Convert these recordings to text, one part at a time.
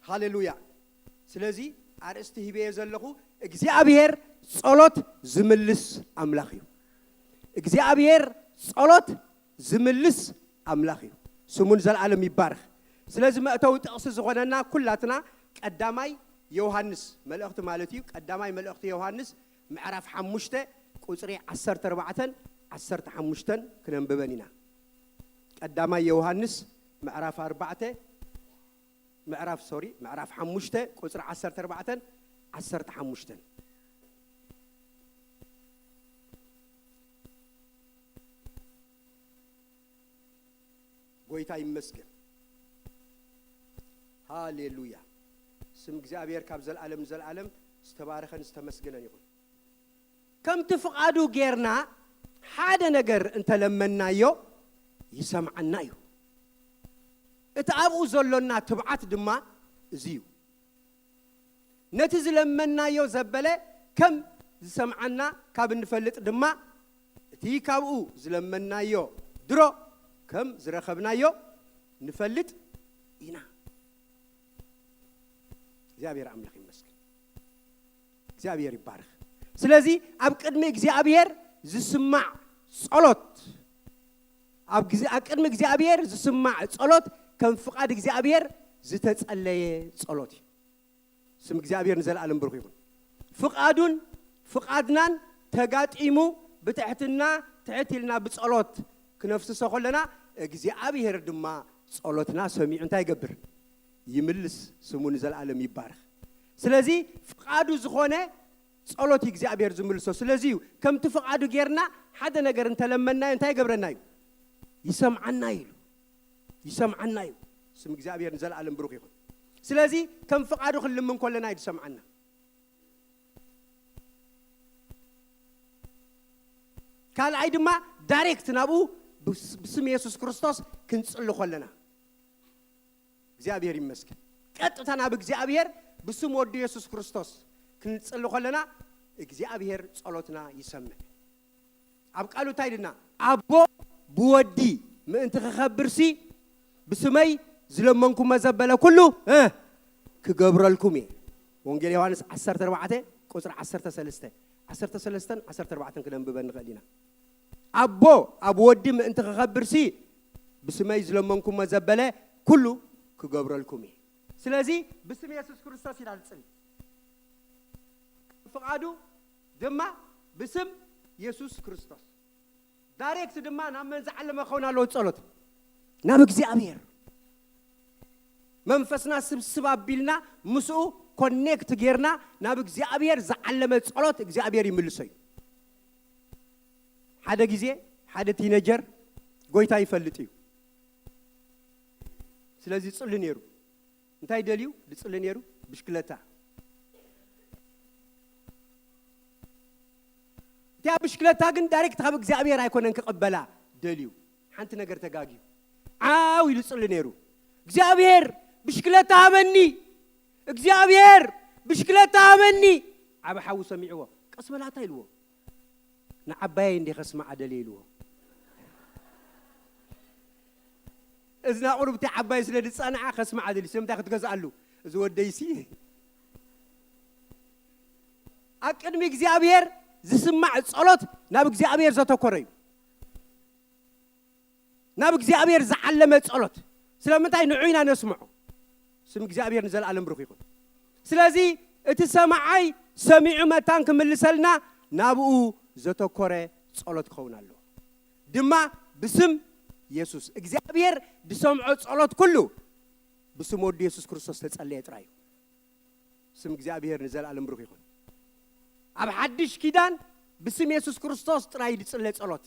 ሃሌሉያ። ስለዚ ኣርእስቲ ሂበዮ ዘለኹ እግዚኣብሔር ጸሎት ዝምልስ ኣምላኽ እዩ። እግዚኣብሔር ጸሎት ዝምልስ ኣምላኽ እዩ። ስሙ ንዘለኣለም ይባረኽ። ስለዚ መእተዊ ጥቕሲ ዝኾነና ኩላትና ቀዳማይ ዮሃንስ መልእኽቲ ማለት እዩ። ቀዳማይ መልእኽቲ ዮሃንስ ምዕራፍ ሓሙሽተ ቁጽሪ ዓሰርተ ኣርባዕተን ዓሰርተ ሓሙሽተን ክነንብበን ኢና። ቀዳማይ ዮሃንስ ምዕራፍ ኣርባዕተ ምዕራፍ ሶሪ ምዕራፍ ሓሙሽተ ቁጽሪ ዓሰርተ ኣርባዕተን ዓሰርተ ሓሙሽተን። ጎይታ ይመስገን። ሃሌሉያ። ስም እግዚኣብሔር ካብ ዘልኣለም ንዘልኣለም ዝተባረኸን ዝተመስገነን ይኹን። ከምቲ ፍቓዱ ጌርና ሓደ ነገር እንተለመናዮ ይሰምዓና እዩ። እቲ ኣብኡ ዘሎና ትብዓት ድማ እዚ እዩ። ነቲ ዝለመናዮ ዘበለ ከም ዝሰምዓና ካብ እንፈልጥ ድማ እቲ ካብኡ ዝለመናዮ ድሮ ከም ዝረኸብናዮ ንፈልጥ ኢና። እግዚኣብሔር ኣምላኽ ይመስገን። እግዚኣብሔር ይባረኽ። ስለዚ ኣብ ቅድሚ እግዚኣብሔር ዝስማዕ ጸሎት፣ ኣብ ግዜ-፣ ኣብ ቅድሚ እግዚኣብሔር ዝስማዕ ጸሎት ከም ፍቓድ እግዚኣብሔር ዝተጸለየ ጸሎት እዩ። ስም እግዚኣብሔር ንዘለኣለም ብሩኽ ይኹን። ፍቓዱን ፍቓድናን ተጋጢሙ ብትሕትና ትሕት ኢልና ብጸሎት ክነፍስሶ ከለና እግዚኣብሔር ድማ ጸሎትና ሰሚዑ እንታይ ይገብር? ይምልስ። ስሙ ንዘለኣለም ይባረኽ። ስለዚ ፍቓዱ ዝኾነ ጸሎት እዩ እግዚኣብሔር ዝምልሶ። ስለዚ እዩ ከምቲ ፍቓዱ ጌርና ሓደ ነገር እንተለመናዮ እንታይ ይገብረና እዩ? ይሰምዓና እዩ ኢሉ። ይሰምዓና እዩ። ስም እግዚኣብሔር ንዘለኣለም ብሩኽ ይኹን። ስለዚ ከም ፍቓዱ ክንልምን ከለና እዩ ዝሰምዓና። ካልኣይ ድማ ዳይሬክት ናብኡ ብስ-፣ ብስም የሱስ ክርስቶስ ክንጽሊ ከለና እግዚኣብሔር ይመስገን። ቀጥታ ናብ እግዚኣብሔር ብስም ወዱ የሱስ ክርስቶስ ክንጽሊ ከለና እግዚኣብሔር ጸሎትና ይሰምዕ። ኣብ ቃሉ እንታይ ኢልና? ኣቦ ብወዲ ምእንቲ ክኸብርሲ ብስመይ ዝለመንኩሞ ዘበለ ኩሉ፣ እ፣ ክገብረልኩም እየ። ወንጌል ዮሃንስ ዓሰርተ ኣርባዕተ ቁጽሪ ዓሰርተ ሰለስተ፣ ዓሰርተ ሰለስተን ዓሰርተ ኣርባዕተን ክነንብበ ንኽእል ኢና። ኣቦ ኣብ ወዲ ምእንቲ ክኸብርሲ ብስመይ ዝለመንኩሞ ዘበለ ኩሉ ክገብረልኩም እየ። ስለዚ ብስም የሱስ ክርስቶስ ኢና ንጽሊ። ፍቓዱ ድማ ብስም የሱስ ክርስቶስ። ዳይሬክት ድማ ናብ መን ዝዓለመ ክኸውን ኣለዎ ጸሎት? ናብ እግዚኣብሔር። መንፈስና ስብስብ ኣቢልና ምስኡ ኮኔክት ጌርና ናብ እግዚኣብሔር ዝዓለመ ጸሎት እግዚኣብሔር ይምልሶ እዩ። ሓደ ግዜ ሓደ ቲነጀር ጎይታ ይፈልጥ እዩ። ስለዚ ይጽሊ ነይሩ። እንታይ ደልዩ? ዝጽሊ ነይሩ ብሽክለታ። እቲኣ ብሽክለታ ግን ዳይሬክት ካብ እግዚኣብሔር ኣይኮነን ክቕበላ ደልዩ። ሓንቲ ነገር ተጋግዩ። ዓው ኢሉ ይጽሊ ነይሩ። እግዚኣብሔር ብሽክለታ ሃበኒ፣ እግዚኣብሔር ብሽክለታ ሃበኒ። ዓቢ ሓዉ ሰሚዕዎ። ቀስ በላታ ኢልዎ። ንዓባየይ እንዴ ከስምዓ ደልየ ኢልዎ። እዝና ቁሩብቲ ዓባይ ስለ ዝጸንዓ ከስምዓ ደልዩ። ስለምንታይ ክትገዝኣሉ? እዚ ወደይሲ ኣብ ቅድሚ እግዚኣብሔር ዝስማዕ ጸሎት ናብ እግዚኣብሔር ዘተኮረ እዩ። ናብ እግዚኣብሔር ዝዓለመ ጸሎት። ስለምንታይ ንዑ ኢና ነስምዖ። ስም እግዚኣብሔር ንዘለኣለም ብሩኽ ይኹን። ስለዚ እቲ ሰማዓይ ሰሚዑ መታን ክምልሰልና ናብኡ ዘተኮረ ጸሎት ክኸውን ኣለዎ። ድማ ብስም የሱስ እግዚኣብሔር ዝሰምዖ ጸሎት ኩሉ ብስም ወዱ የሱስ ክርስቶስ ተጸለየ ጥራይ እዩ። ስም እግዚኣብሔር ንዘለኣለም ብሩኽ ይኹን። ኣብ ሓድሽ ኪዳን ብስም የሱስ ክርስቶስ ጥራይ ዝጽለ ጸሎት።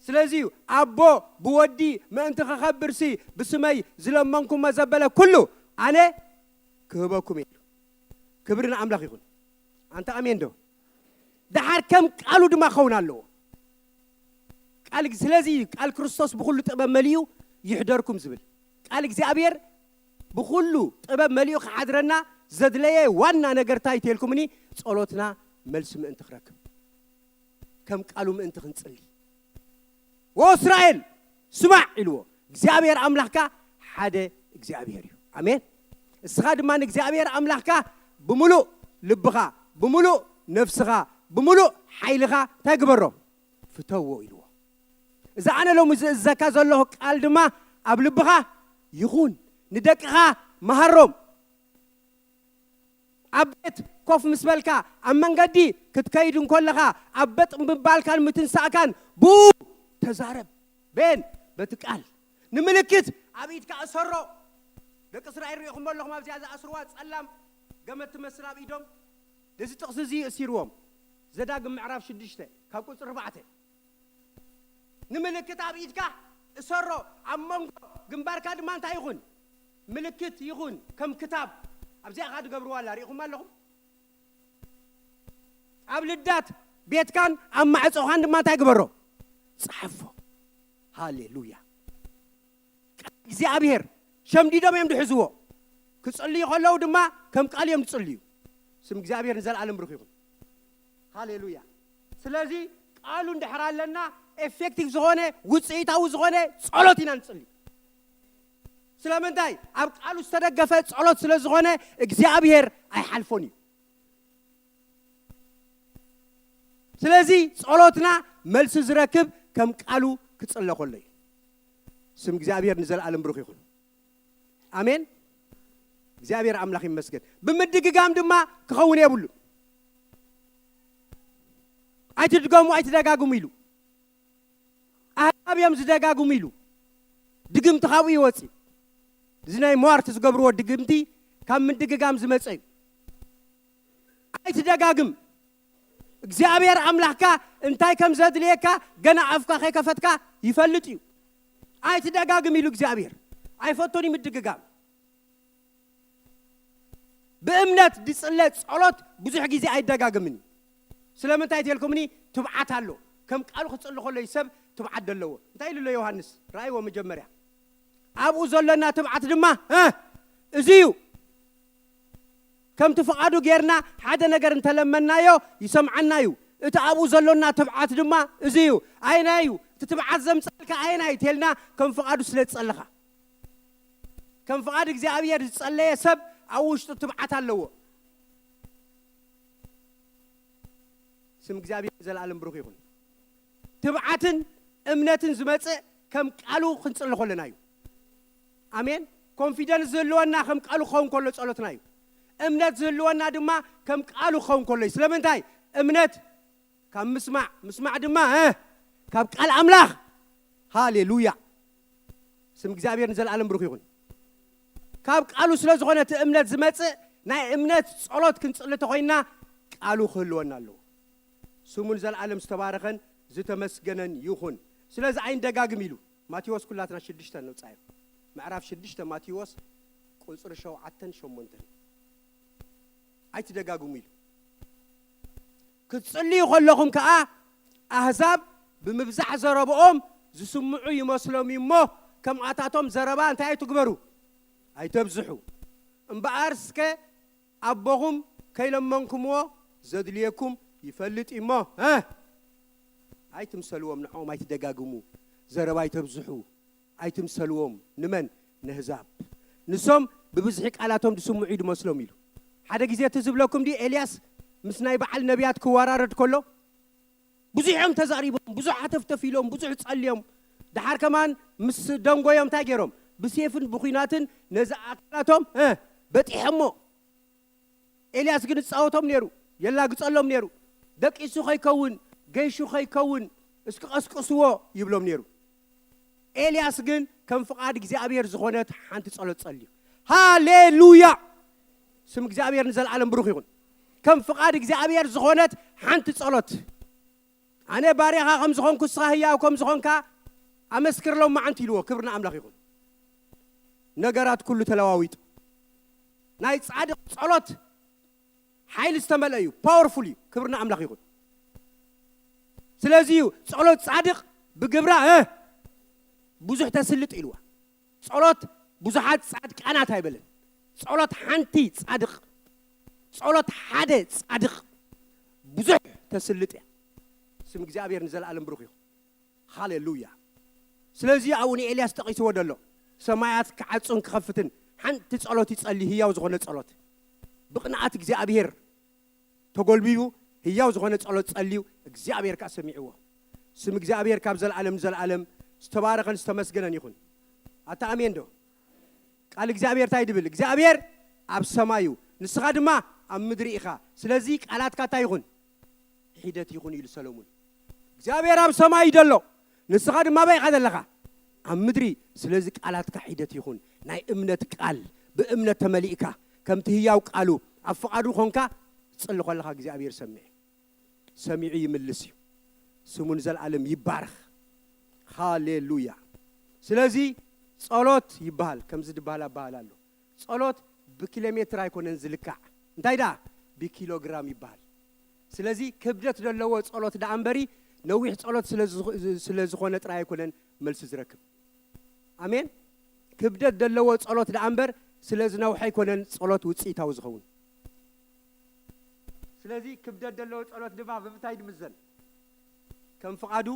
ስለዚ እዩ ኣቦ ብወዲ ምእንቲ ክኸብርሲ ብስመይ ዝለመንኩሞ ዘበለ ኩሉ ኣነ ክህበኩም እየ ኢሉ። ክብሪ ንኣምላኽ ይኹን። ኣንታ ኣሜን ዶ? ደሓር ከም ቃሉ ድማ ክኸውን ኣለዎ። ቃል፣ ስለዚ እዩ ቃል ክርስቶስ ብኹሉ ጥበብ መሊኡ ይሕደርኩም ዝብል። ቃል እግዚኣብሔር ብኹሉ ጥበብ መሊኡ ክሓድረና ዘድለየ ዋና ነገር እንታይ ተልኩምኒ? ጸሎትና መልሲ ምእንቲ ክረክብ፣ ከም ቃሉ ምእንቲ ክንጽሊ። "ወእስራኤል ስማዕ" ኢልዎ። እግዚኣብሔር ኣምላኽካ ሓደ እግዚኣብሔር እዩ። ኣሜን። እስኻ ድማ ንእግዚኣብሔር ኣምላኽካ ብምሉእ ልብኻ፣ ብምሉእ ነፍስኻ፣ ብምሉእ ሓይልኻ እንታይ ግበሮ? ፍተዎ ኢልዎ። እዚ ኣነ ሎሚ ዝእዘካ ዘለኹ ቃል ድማ ኣብ ልብኻ ይኹን፣ ንደቅኻ መሃሮም። ኣብ ቤት ኮፍ ምስ በልካ፣ ኣብ መንገዲ ክትከይድ እንኮለኻ፣ ኣብ በጥ ምባልካን ምትንሳእካን ብኡ ተዛረብ። ቤን በቲ ቃል ንምልክት ኣብ ኢድካ እሰሮ። ደቂ እስራኤል ሪኢኹም ኣለኹም ኣብዚኣ ዝኣስርዋ ጸላም ገመድ ትመስል ኣብ ኢዶም። ነዚ ጥቕሲ እዚ እሲርዎም። ዘዳግም ምዕራፍ ሽዱሽተ ካብ ቁጽሪ ኣርባዕተ። ንምልክት ኣብ ኢድካ እሰሮ፣ ኣብ መንጎ ግንባርካ ድማ እንታይ ይኹን? ምልክት ይኹን፣ ከም ክታብ። ኣብዚኣ ኸኣ ትገብርዋ ኣላ፣ ሪኢኹም ኣለኹም? ኣብ ልዳት ቤትካን ኣብ ማዕጾኻን ድማ እንታይ ግበሮ? ጸሓፎ። ሃሌሉያ። ቃል እግዚኣብሔር ሸምዲዶም እዮም ዝሕዝዎ። ክጽልዩ ከለዉ ድማ ከም ቃል እዮም ዝጽልዩ። ስም እግዚኣብሔር ንዘለኣለም ብሩኽ ይኹን። ሃሌሉያ። ስለዚ ቃሉ እንድሕር ኣለና፣ ኤፌክቲቭ ዝኾነ፣ ውጽኢታዊ ዝኾነ ጸሎት ኢና ንጽሊ። ስለምንታይ? ኣብ ቃሉ ዝተደገፈ ጸሎት ስለ ዝኾነ እግዚኣብሔር ኣይሓልፎን እዩ። ስለዚ ጸሎትና መልሲ ዝረክብ ከም ቃሉ ክጽለ ከሎ እዩ። ስም እግዚኣብሔር ንዘለኣለም ብሩኽ ይኹን። ኣሜን። እግዚኣብሔር ኣምላኽ ይመስገን። ብምድግጋም ድማ ክኸውን የብሉን። "ኣይትድገሙ፣ ኣይትደጋግሙ" ኢሉ። ኣህዛብ እዮም ዝደጋግሙ ኢሉ። ድግምቲ ካብኡ ይወጽእ። እዚ ናይ ሟርት ዝገብርዎ ድግምቲ ካብ ምድግጋም ዝመጸ እዩ። "ኣይትደጋግም። እግዚኣብሔር ኣምላኽካ እንታይ ከም ዘድልየካ ገና ኣፍካ ከይከፈትካ ይፈልጥ እዩ። ኣይትደጋግም" ኢሉ እግዚኣብሔር። ኣይፈቱን እዩ ምድግጋም። ብእምነት ዝጽለ ጸሎት ብዙሕ ግዜ ኣይደጋግምን እዩ። ስለምንታይ ተልኩምኒ? ትብዓት ኣሎ። ከም ቃሉ ክጽሊ ከሎ እዩ ሰብ ትብዓት ዘለዎ። እንታይ ኢሉ ኣሎ ዮሃንስ? ረኣይዎ መጀመርያ። "ኣብኡ ዘሎና ትብዓት ድማ፣ እ፣ እዚ እዩ። ከምቲ ፍቓዱ ጌርና ሓደ ነገር እንተለመናዮ ይሰምዓና እዩ። እቲ ኣብኡ ዘሎና ትብዓት ድማ እዚ እዩ።" ኣየናይ እዩ? እቲ ትብዓት ዘምጻልካ ኣየናይ እዩ? ተልና ከም ፍቓዱ ስለ ዝጸለኻ። ከም ፍቓድ እግዚኣብሔር ዝጸለየ ሰብ ኣብ ውሽጡ ትብዓት ኣለዎ። ስም እግዚኣብሔር ንዘለኣለም ብሩኽ ይኹን። ትብዓትን እምነትን ዝመጽእ ከም ቃሉ ክንጽሊ ከለና እዩ። ኣሜን። ኮንፊደንስ ዝህልወና ከም ቃሉ ክኸውን ከሎ ጸሎትና እዩ። እምነት ዝህልወና ድማ ከም ቃሉ ክኸውን ከሎ እዩ። ስለምንታይ? እምነት ካብ ምስማዕ፣ ምስማዕ ድማ፣ እ፣ ካብ ቃል ኣምላኽ። ሃሌሉያ። ስም እግዚኣብሔር ንዘለኣለም ብሩኽ ይኹን። ካብ ቃሉ ስለ ዝኾነ እቲ እምነት ዝመጽእ ናይ እምነት ጸሎት ክንጽሊ ተኾይንና ቃሉ ክህልወና ኣለዎ። ስሙ ንዘለኣለም ዝተባረኸን ዝተመስገነን ይኹን። ስለዚ ኣይንደጋግም ኢሉ ማቴዎስ፣ ኩላትና ሽዱሽተ ንውጻዮ። ምዕራፍ ሽዱሽተ ማቴዎስ ቁጽሪ ሸውዓተን ሸሞንተን። "ኣይትደጋግሙ" ኢሉ። "ክትጽልዩ ከለኹም ከኣ ኣህዛብ ብምብዛሕ ዘረብኦም ዝስምዑ ይመስሎም እዩ እሞ፣ ከምኣታቶም ዘረባ እንታይ ኣይትግበሩ፣ ኣይተብዝሑ። እምበኣር እስከ ኣቦኹም ከይለመንኩምዎ ዘድልየኩም ይፈልጥ እዩ እሞ፣ እ፣ ኣይትምሰልዎም፣ ንዕኦም ኣይትደጋግሙ፣ ዘረባ ኣይተብዝሑ፣ ኣይትምሰልዎም።" ንመን? ነህዛብ። ንሶም ብብዝሒ ቃላቶም ዝስምዑ እዩ ዝመስሎም ኢሉ። ሓደ ግዜ እቲ ዝብለኩም ድዩ ኤልያስ ምስ ናይ በዓል ነቢያት ክወራረድ ከሎ ብዙሕ እዮም ተዛሪቦም፣ ብዙሕ ሃተፍተፍ ኢሎም፣ ብዙሕ ጸልዮም፣ ደሓር ከማን ምስ ደንጎዮም እንታይ ገይሮም? ብሴፍን ብኹናትን ነዚ ኣካላቶም፣ እ፣ በጢሖሞ። ኤልያስ ግን ይጻወቶም ነይሩ፣ የላግጸሎም ነይሩ። ደቂሱ ከይከውን፣ ገይሹ ከይከውን እስኪ ቀስቅስዎ ይብሎም ነይሩ። ኤልያስ ግን ከም ፍቓድ እግዚኣብሔር ዝኾነት ሓንቲ ጸሎት ጸልዩ። ሃሌሉያ! ስም እግዚኣብሔር ንዘለዓለም ብሩኽ ይኹን። ከም ፍቓድ እግዚኣብሔር ዝኾነት ሓንቲ ጸሎት። "ኣነ ባርያኻ ከም ዝኾንኩ፣ ንስኻ ህያው ከም ዝኾንካ ኣመስክር ሎማዓንቲ" ኢልዎ። ክብሪ ንኣምላኽ ይኹን። ነገራት ኩሉ ተለዋዊጡ። ናይ ጻድቕ ጸሎት ሓይሊ ዝተመልአ እዩ፣ ፓወርፉል እዩ። ክብሪ ንኣምላኽ ይኹን። ስለዚ እዩ ጸሎት ጻድቕ ብግብራ፣ እ፣ ብዙሕ ተስልጥ ኢልዋ። ጸሎት ብዙሓት ጻድቃናት ኣይበለን። ጸሎት ሓንቲ ጻድቕ፣ ጸሎት ሓደ ጻድቕ ብዙሕ ተስልጥ እያ። ስም እግዚኣብሔር ንዘለኣለም ብሩኽ ይኹን። ሃሌሉያ። ስለዚ ኣብኡ ንኤልያስ ጠቒስዎ ዘሎ ሰማያት ክዓጹን ክኸፍትን ሓንቲ ጸሎት ይጸሊ፣ ህያው ዝኾነ ጸሎት ብቕንኣት እግዚኣብሔር ተጎልቢቡ ህያው ዝኾነ ጸሎት ጸልዩ እግዚኣብሔር ከኣ ሰሚዕዎ። ስም እግዚኣብሔር ካብ ዘለኣለም ንዘለኣለም ዝተባረኸን ዝተመስገነን ይኹን። ኣታ ኣሜን ዶ? ቃል እግዚኣብሔር እንታይ ድብል? እግዚኣብሔር ኣብ ሰማይ እዩ፣ ንስኻ ድማ ኣብ ምድሪ ኢኻ። ስለዚ ቃላትካ እንታይ ይኹን? ሒደት ይኹን ኢሉ ሰሎሙን። እግዚኣብሔር ኣብ ሰማይ እዩ ዘሎ፣ ንስኻ ድማ ኣበይ ኢኻ ዘለኻ? ኣብ ምድሪ። ስለዚ ቃላትካ ሒደት ይኹን። ናይ እምነት ቃል ብእምነት ተመሊእካ ከምቲ ህያው ቃሉ ኣብ ፍቓዱ ኾንካ ትጽሊ ከለኻ እግዚኣብሔር ሰሚዕ ሰሚዑ ይምልስ እዩ። ስሙ ንዘለኣለም ይባረኽ። ሃሌሉያ። ስለዚ ጸሎት ይበሃል፣ ከምዚ ድበሃል ኣበሃል ኣሎ። ጸሎት ብኪሎ ሜትር ኣይኮነን ዝልካዕ። እንታይ ደኣ? ብኪሎግራም ይበሃል። ስለዚ ክብደት ዘለዎ ጸሎት ደኣ እምበሪ ነዊሕ ጸሎት ስለ ዝኽ-፣ ስለ ዝኾነ ጥራይ ኣይኮነን መልሲ ዝረክብ። ኣሜን። ክብደት ዘለዎ ጸሎት ደኣ እምበር ስለ ዝነውሐ ኣይኮነን ጸሎት ውጽኢታዊ ዝኸውን። ስለዚ ክብደት ዘለዎ ጸሎት ድማ ብምንታይ ድምዘን? ከም ፍቓዱ፣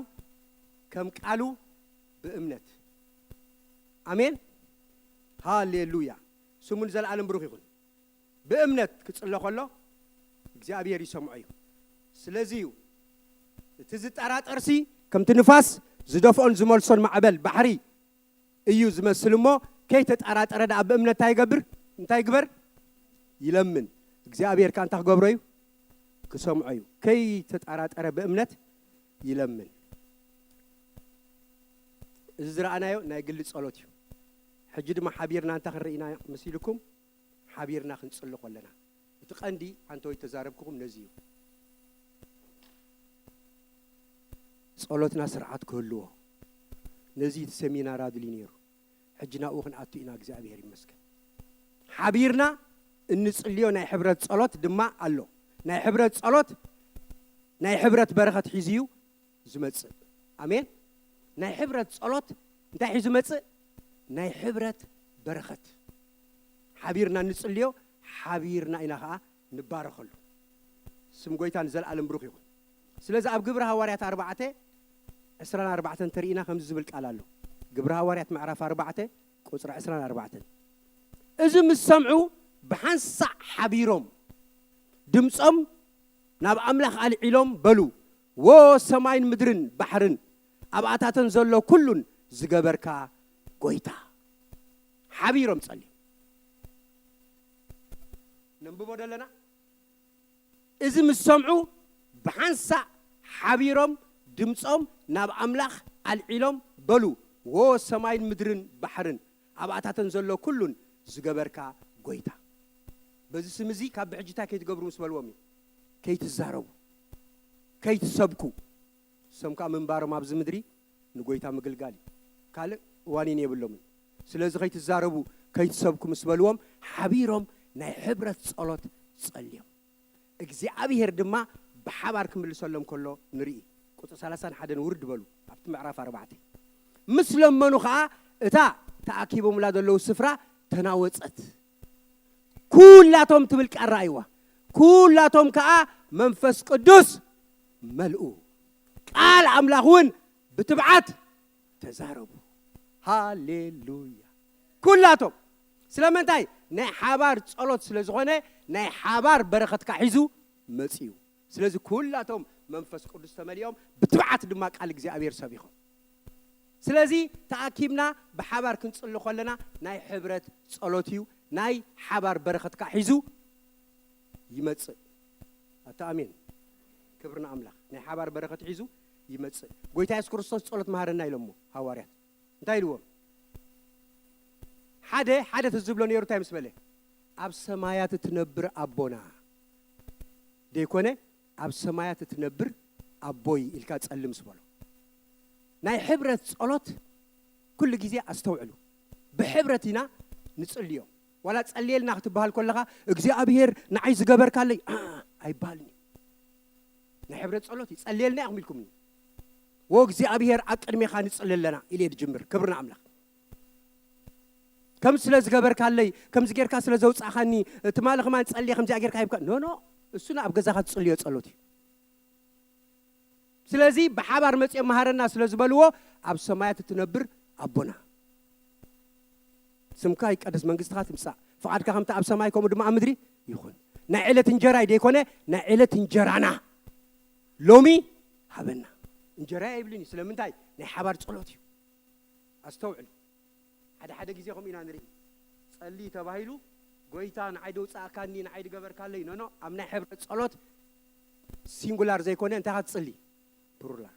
ከም ቃሉ፣ ብእምነት። ኣሜን። ሃሌሉያ። ስሙ ንዘለኣለም ብሩኽ ይኹን። ብእምነት ክጽሎ ከሎ እግዚኣብሔር ይሰምዖ እዩ። ስለዚ እዩ እቲ ዝጠራጠርሲ ከምቲ ንፋስ ዝደፍኦን ዝመልሶን ማዕበል ባሕሪ እዩ ዝመስል እሞ፣ ከይተጠራጠረ ደኣ ብእምነት እንታይ ይገብር? እንታይ ይግበር? ይለምን። እግዚኣብሔር ከኣ እንታይ ክገብሮ እዩ? ክሰምዖ እዩ። ከይተጠራጠረ ብእምነት ይለምን። እዚ ዝረኣናዮ ናይ ግሊ ጸሎት እዩ። ሕጂ ድማ ሓቢርና እንታይ ክንርኢ ኢና መሲልኩም? ሓቢርና ክንጽሊ ከለና እቲ ቀንዲ ኣንተወይ ተዛረብኩኹም ነዚ እዩ። ጸሎትና ስርዓት ክህልዎ ነዚ እቲ ሰሚናር ኣድልዩ ነይሩ። ሕጂ ናብኡ ክንኣቱ ኢና። እግዚኣብሔር ይመስገን። ሓቢርና እንጽልዮ ናይ ሕብረት ጸሎት ድማ ኣሎ። ናይ ሕብረት ጸሎት ናይ ሕብረት በረኸት ሒዙ እዩ ዝመጽእ። ኣሜን። ናይ ሕብረት ጸሎት እንታይ ሒዙ መጽእ? ናይ ሕብረት በረኸት። ሓቢርና እንጽልዮ፣ ሓቢርና ኢና ኸኣ ንባረኸሉ። ስም ጎይታ ንዘለኣለም ብሩኽ ይኹን። ስለዚ ኣብ ግብሪ ሃዋርያት ኣርባዕተ ዕስራን ኣርባዕተን ተርኢና ከምዚ ዝብል ቃል ኣሎ። ግብሪ ሃዋርያት ምዕራፍ ኣርባዕተ ቁጽሪ ዕስራን ኣርባዕተን። እዚ ምስ ሰምዑ ብሓንሳእ ሓቢሮም ድምጾም ናብ ኣምላኽ ኣልዒሎም በሉ፣ "ዎ ሰማይን ምድርን ባሕርን ኣብኣታተን ዘሎ ኩሉን ዝገበርካ ጎይታ።" ሓቢሮም ጸልዮም። ነንብቦ ደለና። እዚ ምስ ሰምዑ ብሓንሳእ ሓቢሮም ድምጾም ናብ ኣምላኽ ኣልዒሎም በሉ፣ "ዎ ሰማይን ምድርን ባሕርን ኣብኣታተን ዘሎ ኩሉን ዝገበርካ ጎይታ፣ በዚ ስም እዚ ካብ ብሕጂ እንታይ ከይትገብሩ?" ምስ በልዎም እዩ። ከይትዛረቡ፣ ከይትሰብኩ። እሶም ከኣ ምንባሮም ኣብዚ ምድሪ ንጎይታ ምግልጋል እዩ። ካልእ ዋኒን የብሎምን። ስለዚ ከይትዛረቡ፣ ከይትሰብኩ ምስ በልዎም፣ ሓቢሮም ናይ ሕብረት ጸሎት ጸልዮም። እግዚኣብሔር ድማ ብሓባር ክምልሰሎም ከሎ ንርኢ። ቁጽሪ ሰላሳን ሓደን ውርድ በሉ፣ ኣብቲ ምዕራፍ ኣርባዕተ። ምስ ለመኑ ኸኣ እታ ተኣኪቦምላ ዘለዉ ስፍራ ተናወጸት። ኩላቶም ትብል ቃል ረኣይዋ። ኩላቶም ከኣ መንፈስ ቅዱስ መልኡ። ቃል ኣምላኽ እውን ብትብዓት ተዛረቡ። ሃሌሉያ። ኩላቶም። ስለምንታይ? ናይ ሓባር ጸሎት ስለ ዝኾነ፣ ናይ ሓባር በረኸትካ ሒዙ መጺኡ። ስለዚ ኩላቶም መንፈስ ቅዱስ ተመሊኦም፣ ብትብዓት ድማ ቃል እግዚኣብሔር ሰቢኾም። ስለዚ ተኣኪብና ብሓባር ክንጽሊ ከለና ናይ ሕብረት ጸሎት እዩ፣ ናይ ሓባር በረኸትካ ሒዙ ይመጽእ። ኣታ ኣሜን። ክብሪ ንኣምላኽ። ናይ ሓባር በረኸት ሒዙ ይመጽእ። ጎይታ የሱስ ክርስቶስ ጸሎት መሃረና ኢሎሞ ሃዋርያት። እንታይ ኢልዎም? ሓደ፣ ሓደ ትዝ ዝብሎ ነይሩ እንታይ ምስ በለ? "ኣብ ሰማያት እትነብር ኣቦና ደይኮነ፣ ኣብ ሰማያት እትነብር ኣቦይ ኢልካ ጸሊ" ምስ በሎ። ናይ ሕብረት ጸሎት ኩሉ ግዜ ኣስተውዕሉ። ብሕብረት ኢና ንጽልዮ። ዋላ ጸልየልና ክትበሃል ከለኻ፣ "እግዚኣብሔር ንዓይ ዝገበርካለይ" ኣ፣ ኣይበሃልን እዩ። ናይ ሕብረት ጸሎት እዩ። "ጸልየልና ኢኹም" ኢልኩምኒ። "ወ እግዚኣብሔር ኣብ ቅድሜኻ ንጽሊ ኣለና" ኢለ እየ ዝጅምር። ክብሪ ንኣምላኽ። ከም ስለ ዝገበርካለይ፣ ከምዚ ጌርካ ስለ ዘውጻእካኒ፣ ትማሊ ከማን ጸልየ ከምዚኣ ጌርካ ሂብካ። ኖ፣ ኖ፣ እሱ ኣብ ገዛኻ ትጽልዮ ጸሎት እዩ። ስለዚ ብሓባር መጽኦም መሃረና ስለ ዝበልዎ፣ ኣብ ሰማያት እትነብር ኣቦና፣ ስምካ ይቀደስ፣ መንግስትኻ ትምጻእ፣ ፍቓድካ ከምቲ ኣብ ሰማይ ከምኡ ድማ ኣብ ምድሪ ይኹን። ናይ ዕለት እንጀራ ደይኮነ፣ ናይ ዕለት እንጀራና ሎሚ ሃበና። እንጀራ የብልን እዩ። ስለምንታይ? ናይ ሓባር ጸሎት እዩ። ኣስተውዕሉ። ሓደ ሓደ ግዜ ከምኡ ኢና ንርኢ። ጸሊ ተባሂሉ፣ ጎይታ ንዓይ ደውጻእካኒ፣ ንዓይ ድገበርካለይ። ኖ፣ ኖ፣ ኣብ ናይ ሕብረት ጸሎት ሲንጉላር ዘይኮነ እንታይ ክትጽሊ? ፕሉራል።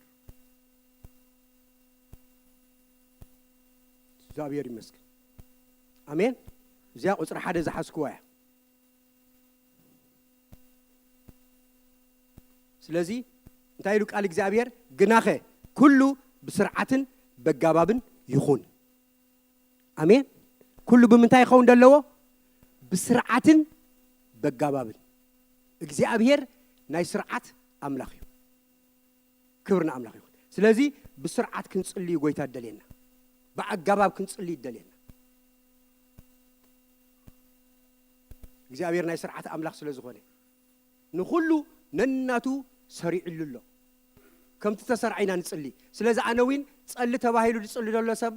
እግዚኣብሔር ይመስገን። ኣሜን። እዚኣ ቁጽሪ ሓደ ዝሓዝክዋ እያ። ስለዚ እንታይ ኢሉ ቃል እግዚኣብሔር? ግናኸ ኩሉ ብስርዓትን በጋባብን ይኹን። ኣሜን። ኩሉ ብምንታይ ይኸውን ደለዎ? ብስርዓትን በጋባብን። እግዚኣብሔር ናይ ስርዓት ኣምላኽ እዩ። ክብሪ ንኣምላኽ ይኹን። ስለዚ ብስርዓት ክንጽሊ እዩ ጎይታ እደልየና። ብኣጋባብ ክንጽሊ ይደልየና። እግዚኣብሔር ናይ ስርዓት ኣምላኽ ስለ ዝኾነ፣ ንኹሉ ነናቱ ሰሪዕሉ ኣሎ። ከምቲ ተሰርዐ ኢና ንጽሊ። ስለዚ ኣነ እውን ጸሊ ተባሂሉ ዝጽሊ ዘሎ ሰብ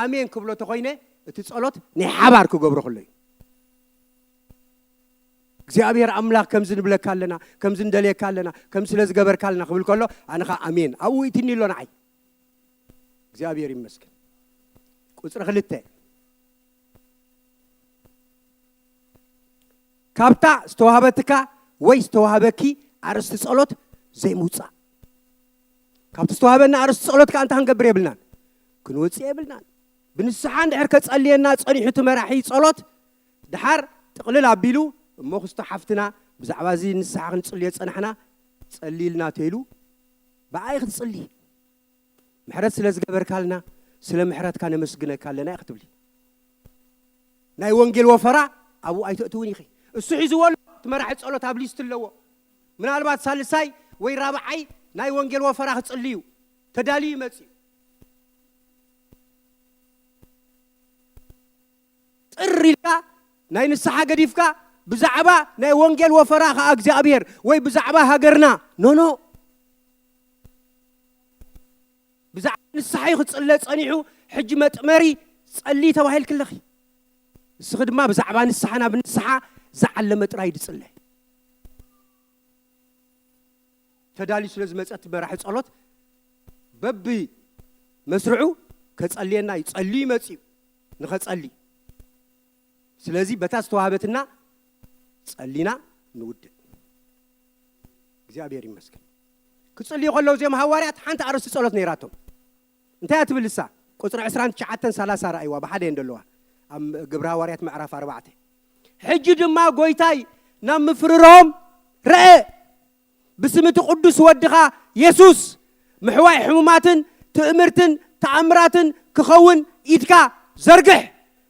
ኣሜን ክብሎ ተኾይነ፣ እቲ ጸሎት ናይ ሓባር ክገብሮ ከሎ እዩ። እግዚኣብሔር ኣምላኽ ከምዚ ንብለካ ኣለና፣ ከምዚ ንደልየካ ኣለና፣ ከምዚ ስለ ዝገበርካ ኣለና ክብል ከሎ፣ ኣነ ኸኣ ኣሜን። ኣብኡ ይትኒ ኣሎ ንዓይ። እግዚኣብሔር ይመስገን። ቁጽሪ ክልተ፣ ካብታ ዝተዋህበትካ ወይ ዝተዋህበኪ ኣርእስቲ ጸሎት ዘይምውጻእ። ካብቲ ዝተዋህበና ኣርእስቲ ጸሎት ከኣ እንታይ ክንገብር የብልናን? ክንወጽእ የብልናን። ብንስሓ እንድሕር ከጸልየና ጸኒሑ እቲ መራሒ ጸሎት፣ ድሓር ጥቕልል ኣቢሉ፣ እሞ ክስቶ ሓፍትና ብዛዕባ እዚ ንስሓ ክንጽልዮ ጸናሕና፣ ጸልይልና ተይሉ፣ ብኣይ ክትጽሊ። ምሕረት ስለ ዝገበርካልና፣ ስለ ምሕረትካ ነመስግነካ ኣለና ኢኺ ትብሊ። ናይ ወንጌል ወፈራ ኣብኡ ኣይተእትውን ኢኺ። እሱ ሒዝዎ ኣሎ፣ እቲ መራሒ ጸሎት ኣብ ሊስት ኣለዎ። ምናልባት ሳልሳይ ወይ ራብዓይ ናይ ወንጌል ወፈራ ክጽሊ እዩ። ተዳልዩ ይመጽእ እዩ። ጥር ኢልካ ናይ ንስሓ ገዲፍካ ብዛዕባ ናይ ወንጌል ወፈራ ከኣ እግዚኣብሔር ወይ ብዛዕባ ሃገርና። ኖ፣ ኖ። ብዛዕባ ንስሓ እዩ ክጽለ ጸኒሑ፣ ሕጂ መጥመሪ ጸሊ ተባሂልኪ ኣለኺ። ንስኺ ድማ ብዛዕባ ንስሓ ናብ ንስሓ ዝዓለመ ጥራይ ድጽለ። ተዳልዩ ስለ ዝመጸ እቲ መራሒ ጸሎት በቢ መስርዑ ከጸልየና እዩ። ጸልዩ ይመጽእ እዩ ንኸጸሊ። ስለዚ በታ ዝተዋህበትና ጸሊና ንውድእ። እግዚኣብሔር ይመስገን። ክጽልዩ ከለዉ እዚኦም ሃዋርያት ሓንቲ ኣርእስቲ ጸሎት ነይራቶም። እንታይ እያ ትብል እሳ? ቁጽሪ ዕስራን ትሽዓተን ሰላሳ ረኣይዋ፣ ብሓደ እየን ዘለዋ። ኣብ ግብሪ ሃዋርያት ምዕራፍ ኣርባዕተ። ሕጂ ድማ ጎይታይ ናብ ምፍርሮም ረአ። ብስም እቲ ቅዱስ ወድኻ የሱስ ምሕዋይ ሕሙማትን ትእምርትን ተኣምራትን ክኸውን ኢድካ ዘርግሕ።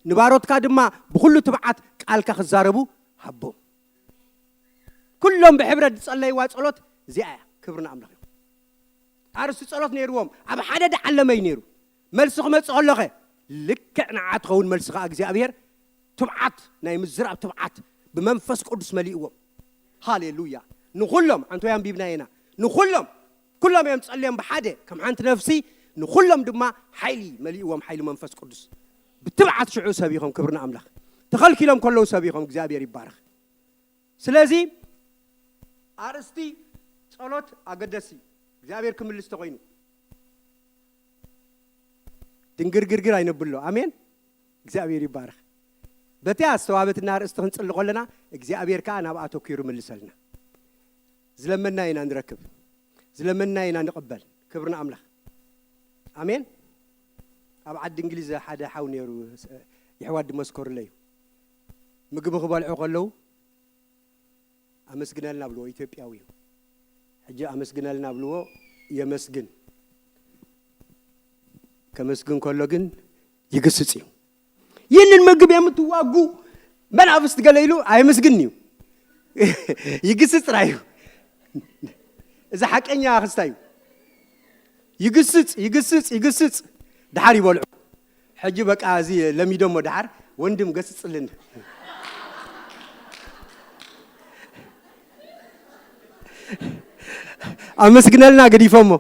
ንባሮትካ ድማ ብኹሉ ትብዓት ቃልካ ክዛረቡ ሃቦም። ኩሎም ብሕብረት ዝጸለይዋ ጸሎት እዚኣ እያ። ክብሪ ንኣምላኽ ይኹን። ኣርእስቲ ጸሎት ነይርዎም፣ ኣብ ሓደ ድዓለመ እዩ ነይሩ። መልሲ ክመጽእ ከሎኸ ልክዕ ንዓ ትኸውን መልሲ ኸዓ እግዚኣብሔር ትብዓት፣ ናይ ምዝራብ ትብዓት ብመንፈስ ቅዱስ መሊእዎም። ሃሌሉያ። ንኹሎም፣ ኣንቶ ኣንቢብና ኢና። ንኹሎም፣ ኩሎም እዮም ጸልዮም ብሓደ ከም ሓንቲ ነፍሲ፣ ንኹሎም ድማ ሓይሊ መሊእዎም፣ ሓይሊ መንፈስ ቅዱስ። ብትብዓት ሽዑ ሰቢኾም፣ ክብሪ ንኣምላኽ። ተኸልኪሎም ከለዉ ሰቢኾም፣ እግዚኣብሔር ይባረኽ። ስለዚ ኣርእስቲ ጸሎት ኣገደሲ፣ እግዚኣብሔር ክምልስ ተኾይኑ ድንግርግርግር ኣይነብሎ። ኣሜን። እግዚኣብሔር ይባረኽ። በቲያ ዝተዋህበትና ኣርእስቲ ክንጽሊ ከለና እግዚኣብሔር ከኣ ናብ ኣተኪሩ ምልሰልና። ዝለመና ኢና ንረክብ፣ ዝለመና ኢና ንቕበል። ክብሪ ንኣምላኽ። ኣሜን። ኣብ ዓዲ እንግሊዝ ሓደ ሓው ነይሩ፣ የሕዋት ድመስከሩለይ እዩ። ምግቢ ክበልዑ ከለዉ ኣመስግነልና ብልዎ፣ ኢትዮጵያዊ እዩ። ሕጂ ኣመስግነልና ብልዎ፣ የመስግን። ከመስግን ከሎ ግን ይግስጽ እዩ። ይህንን ምግብ የምትዋጉ መናፍስት ገለ ኢሉ ኣይምስግን እዩ። ይግስጽ ጥራይ እዩ። እዚ ሓቀኛ ክስታይ እዩ። ይግስጽ፣ ይግስጽ፣ ይግስጽ። ድሓር ይበልዑ። ሕጂ በቃ እዚ ለሚዶሞ ድሓር ወንድም ገስጽልን። ኣመስግነልና ገዲፎሞ።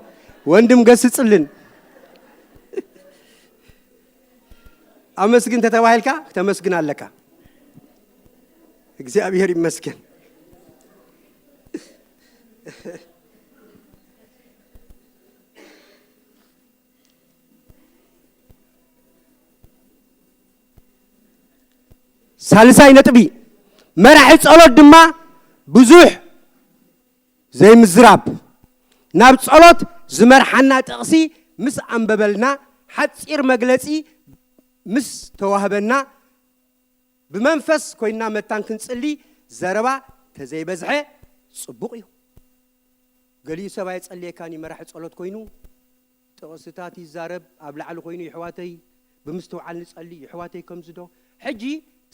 ወንድም ገስጽልን። ኣመስግን ተተባሂልካ፣ ክተመስግን ኣለካ። እግዚኣብሔር ይመስገን። ሳልሳይ ነጥቢ፣ መራሒ ጸሎት ድማ ብዙሕ ዘይምዝራብ። ናብ ጸሎት ዝመርሓና ጥቕሲ ምስ ኣንበበልና፣ ሓጺር መግለጺ ምስ ተዋህበና፣ ብመንፈስ ኮይንና መታን ክንጽሊ፣ ዘረባ ተዘይበዝሐ ጽቡቕ እዩ። ገሊኡ ሰብ ኣየጸልየካን እዩ፣ መራሒ ጸሎት ኮይኑ ጥቕስታት ይዛረብ፣ ኣብ ላዕሊ ኮይኑ፣ "የሕዋተይ፣ ብምስትውዓል ንጸሊ፣ የሕዋተይ፣ ከምዚ ዶ?" ሕጂ